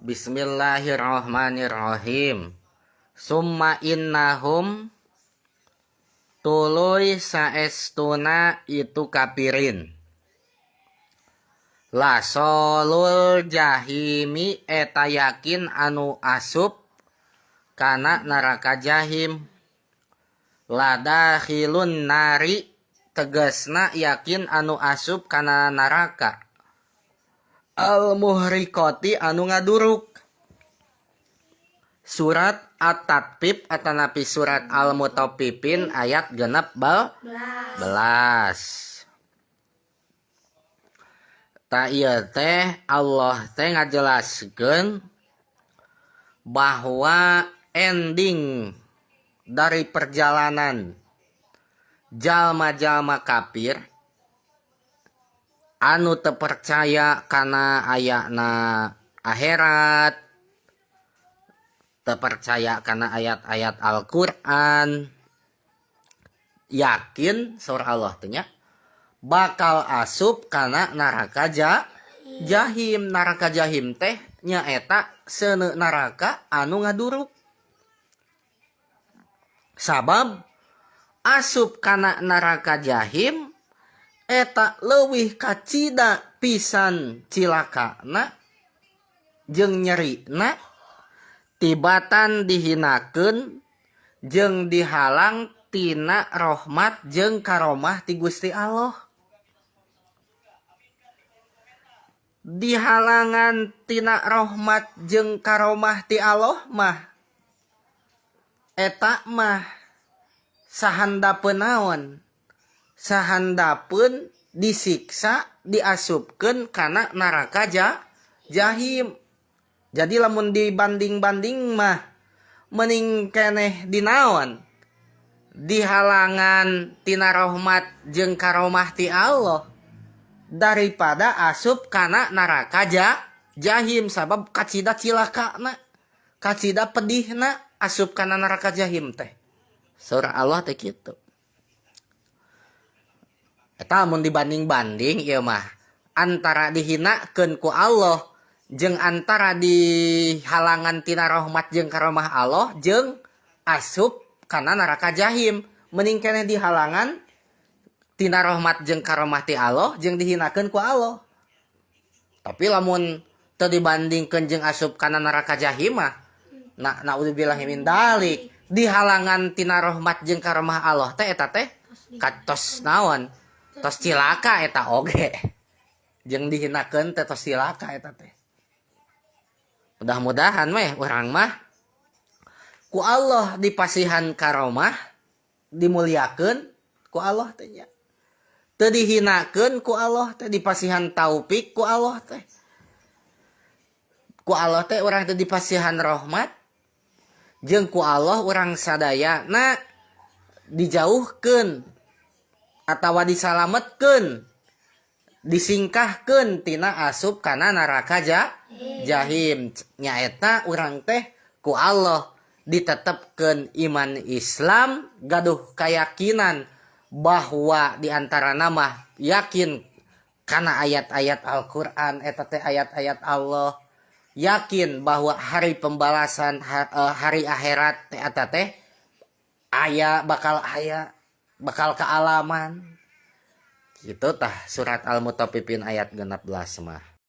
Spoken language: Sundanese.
Bismillahirrahmanirrahim. Summa innahum tuluy saestuna itu kapirin. Lasolul jahimi eta yakin anu asup kana neraka jahim. Ladakhilun nari tegasna yakin anu asup kana neraka. Al-muhriqati anu ngaduruk. Surat At-Tatfif atanapi surat Al-Mutaffifin ayat genep belas. Tah ieu teh Allah teh ngajelaskeun bahwa ending dari perjalanan jalma-jalma kafir anu teu percaya kana ayana akhirat, teu percaya kana ayat-ayat Al-Qur'an, yakin saur Allah teh nya bakal asup kana neraka jahim. Neraka jahim teh nyaeta seuneu neraka anu ngaduruk, sabab asup kana neraka jahim eta leuwih kacida pisan cilakana jeung nyerina tibatan dihinakeun jeung dihalang tina rahmat jeung karomah ti Gusti Allah. Dihalangan tina rahmat jeung karomah ti Allah mah eta mah sahandapeun naon, sahandapeun disiksa diasupkeun kana neraka jahim. Jadi lamun dibanding-banding mah mending keneh dinaon, dihalangan tina rahmat jeung karomah ti Allah daripada asup kana neraka jahim, sabab kacida cilakana, kacida pedihna asup kana neraka jahim teh. Surah Allah teh kitu. Eta mun dibanding-banding ieu mah antara dihinakeun ku Allah jeung antara dihalangan tina rahmat jeung karomah Allah jeung asup kana neraka jahim, mending keneh dihalangan tina rahmat jeung karomah ti Allah jeung dihinakeun ku Allah. Tapi lamun teu dibandingkeun jeung asup kana neraka jahim mah, na naudzubillahi min dalik, dihalangan tina rahmat jeung karomah Allah teh eta teh katos naon, tos cilaka eta oge, jeung dihinakeun teh tos cilaka eta teh. Mudah-mudahan meh urang mah ku Allah dipasihan karomah, dimuliakeun ku Allah teh nya, teu dihinakeun ku Allah teh, dipasihan taufik ku Allah teh, ku Allah teh urang teh dipasihan rahmat jeung ku Allah urang sadayana dijauhkeun atawa disalametkeun, disingkahkeun tina asup kana neraka jahim. Nyaeta urang teh ku Allah ditetepkeun iman Islam, gaduh keyakinan bahwa di antara nama yakin kana ayat-ayat Al-Qur'an eta teh ayat-ayat Allah, yakin bahwa hari pembalasan, hari akhirat teh eta teh aya, bakal aya, bakal kealaman gitu. Tah, surat Al-Mutaffifin ayat 16 mah.